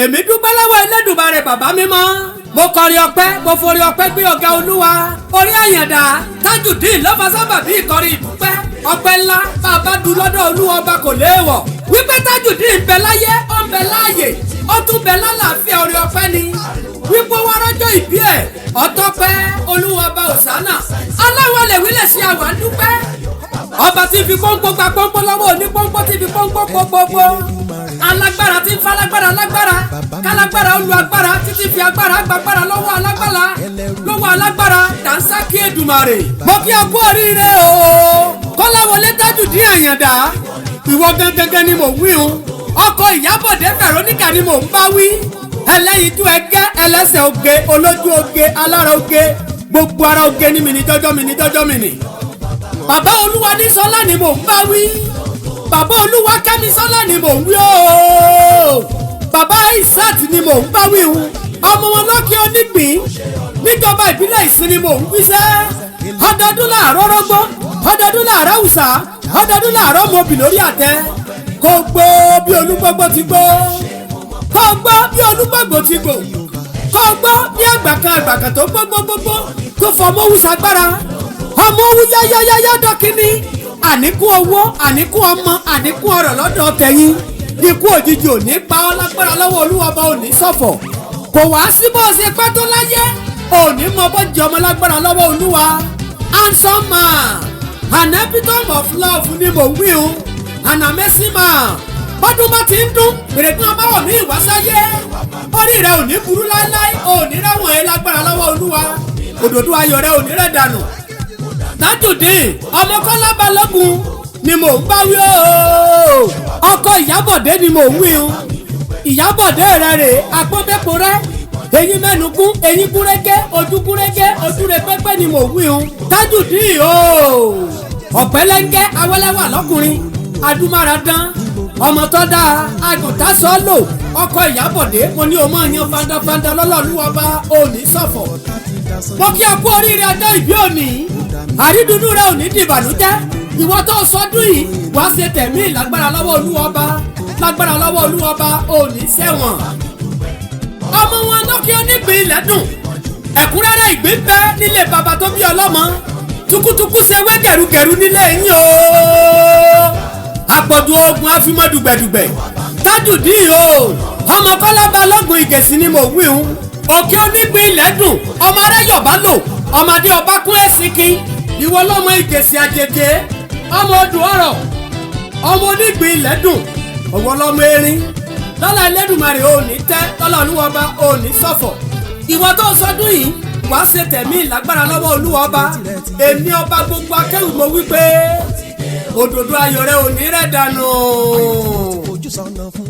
Èmi dúpẹ́ lọ́wọ́ Elédùmarè bàbá mímọ́. Mo kọrin ọpẹ́, mo forí ọpẹ́ gbé ọ̀gá Olúwa. Orí Àyàndá Tajudeen lọ́fà sábà bí ìkọrin ìdúpẹ́. Ọpẹ́ ńlá bàbá du lọ́dọ̀ Olúwa ọba kò léèwọ̀. Wípé Tajudeen ń bẹ láyé, ó ń bẹ láàyè, ó tún bẹ lálàáfíà, orí ọpẹ́ ni. Wípé wọ́n rọ́jọ́ ìbí ẹ̀ ọtọ́pẹ́ Olúwa ọba òsánà. Aláwọ̀ lè wí lè ṣe àwọn dúpẹ́. Ọba tí fi pọ́npọ́n gba pọ́npọ́n lọ́wọ́ òní pọ́npọ́n tí fi pọ́npọ́n pọ́npọ́n. Alágbára tí ń falágbára lágbára, kálágbára ó lu agbára títí fi agbára gbàgbára lọ́wọ́ alágbára lọ́wọ́ alágbára. Dànsákì Èdùmàrè. Mo kí ọ kú oríire o, Kọ́láwọlé Tajudeen Àyàndá. Ìwọ gangan ni mò ń wí o. Ọkọ Ìyábọ̀dé Veronica ni mò ń bá wí. Ẹlẹ́yinjú ẹgẹ́, ẹlẹ́sẹ̀ oge, olójú oge, alára oge, gbogbo ara oge ní mi ní jọjọ́ mi ní jọjọ́ mi ní. Bàbá Olúwa ní sọlá ni mò ń bá wí. Bàbá Olúwa kẹ́mi sọlá ni mò ń wí ooo. Bàbá Isaac ni mò ń bá wí o. Ọmọ wọn lọ́kẹ́ onígbín níjọba ìbílẹ̀ Ìsìn ni mò ń wí sẹ́. Ọdọọdún làárọ̀ rọ́gbọ́, ọdọọdún làárọ̀ àwùsà, ọdọọdún làárọ̀ mobì lórí àtẹ. Kò gbó bí olúgbógbó ti gbó, kò gbó bí olúgbògbò ti gbò, kò gbó bí àgbàkan àgbàkan tó gbógbógbógbó tó fọmọ òwúsà gbára ọmọ owó yáyáyáyá dọ́kínní. Àníkún owó, àníkún ọmọ, àníkún ọrọ̀ lọ́dọ̀ tẹ̀yìn. Ikú òjijì ò ní pa ọ́ lágbára lọ́wọ́ Olúwọba, ò ní ṣọ̀fọ̀. Kò wá sí bó ṣe pẹ́ tó láyé, ò ní mọ bó jẹ ọmọ lágbára lọ́wọ́ Olúwa. Handsome man, an epitome of love ni mò ń wí o, an amazing man. Bọ́dún bá ti ń dún pèrègùn abáwọ̀ mi ìwásáyé, orí rẹ ò ní burú láéláé, ò ní rẹ́wọ̀n ẹ lágbára lọ́wọ́ Olúwa. Òdòdó ayọ̀ rẹ ò ní rẹ̀ dànù. Tajudeen ọmọ Kọ́lá Balógun ni mò ń bá wí o. Ọkọ Ìyábọ̀dé ni mò ń wí o. Ìyábọ̀dé rẹ rè apọ́nbẹ́pọ̀ rẹ, eyín mẹ́nu kún, eyín kúrẹ́gẹ́, ojú kúrẹ́gẹ́, ojú rẹ pẹ́pẹ́ ni mò ń wí o. Tajudeen o, ọ̀pẹ́lẹ́ngẹ́ awẹ́lẹ́wà lọ́kùnrin adúmáradán, ọmọ tó dáa, àgùntàn sọ́ọ́lò. Ọkọ Ìyábọ̀dé, mo ní o máa yan fandafanda lọ́lọ́lúwọba, òní ṣọ̀fọ̀. Mo kí ọ kú oríire ọjọ́ ìbí òní. Àrídùnnú rẹ òní dìbànújẹ́. Ìwọ tó sọdún yìí, wàá ṣe tẹ̀mí lágbára lọ́wọ́ Olúwọba, lágbára lọ́wọ́ Olúwọba, òní ṣẹ̀wọ̀n. Ọmọ wọn lókè onígbìn ilẹ̀ dùn, ẹ̀kúnrẹ́rẹ́ ìgbín bẹ nílé bàbá tó bí ọlọ́mọ. Tukutuku ṣe wé gẹ̀rúgẹ̀rú nílé yín o. Àpọ̀jù oògùn àfimọ́ dùgbẹ̀dùgbẹ̀. Tajudeen o, ọmọ Kọ́lá Balógun Ìgèsì ni mò ń wí hun. Òkè onígbìn ilẹ̀ dùn, ọmọ aráyọ̀bá lò, ọmọdé ọba kún ẹ̀sìnkín. Ìwọ lọ́mọ Ìgèsì àjèjì, ọmọ odò ọ̀rọ̀, ọmọ onígbìn ilẹ̀ dùn, ọwọ́ lọ́mọ erin lọ́la Ẹlẹ́dùmarè, ò ní tẹ́ lọ́la Olúwọba, ò ní ṣọ̀fọ̀. Ìwọ tó sọdún yìí, wàá ṣe tẹ̀mí ìlágbára lọ́wọ́ Olúwọba. Èmi ọba gbogbo akẹ́rù mo wí pé òdòdó ayọ̀ rẹ ò ní rẹ̀ dànù. Ojú sọ̀nà fún.